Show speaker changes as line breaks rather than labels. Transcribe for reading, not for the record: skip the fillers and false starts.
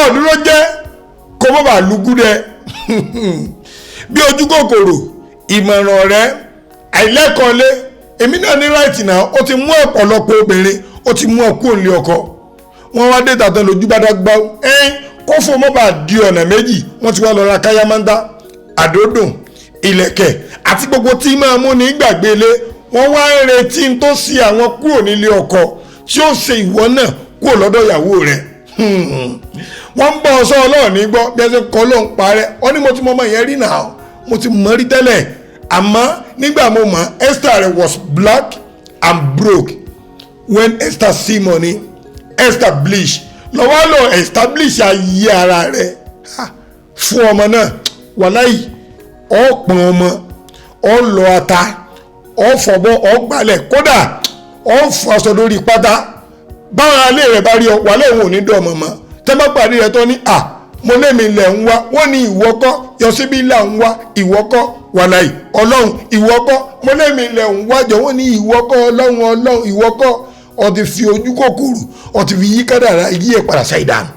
Ọ̀dúró jẹ́ kó má bàa lùgúdẹ bí ojú kòkòrò, ìmọ̀ràn ọ̀rẹ́, àìlẹ́kọ̀ọ́lé. Èmi náà ní right náà. Ó ti mú ọ̀pọ̀lọpọ̀ obìnrin, ó ti mú ọkú òǹlé ọkọ wọn wá dé tàtàn lójú bá dágbá ẹ́n kó fún ọmọ bá di ọ̀nà méjì. Wọ́n ti wá lọ ra káyámándá, àdódùn, ìlẹ̀kẹ̀ àti gbogbo tí máa mú ní gbàgbélé. Wọ́n wá ń retí tó ṣe àwọn kúrò nílé ọkọ tí ó ṣe ìwọ náà kúrò lọ́dọ̀ ìyàwó rẹ̀. Wọ́n ń bọ́ ọ sọ ọlọ́run ní gbọ́ bí ẹ ṣe kọ́ ló ń parẹ́. Ọ ní mo ti mọ ọmọ yẹn rí náà, mo ti mọ̀ rí tẹ́lẹ̀, àmọ́ nígbà mo mọ̀, Esther rẹ̀ was black and broke. When Esther see money, Esther bleach. Lọ́wọ́ lọ establish ayé ara rẹ̀ fún ọmọ náà. Wàláyì, ọ̀pọ̀n ọmọ ọ̀ lọ ata, ọ̀ fọ̀bọ̀, ọ̀ gbalẹ̀, kódà ọ̀ fọ aṣọ lórí pátá. Báwọn alẹ́ rẹ̀ bá rí ọ, wàlẹ́ òun ò ní dọ̀ ọmọ mọ́. Tẹ́ bá pàdé rẹ̀ tó ní à mo lémi lẹ̀ ń wá, wọ́n ní ìwọ kọ́, yọsíbí là ń wá, ìwọ kọ́, wàláì ọlọ́run, ìwọ kọ́, mo lémi lẹ̀ ń wá jọ, wọ́n ní ìwọ kọ́, ọlọ́run, ọlọ́run, ìwọ kọ́. Ọ ti fi ojú kòkòrò, ọ ti fi yí kádàrá yí ẹ̀ padà sáì dànù.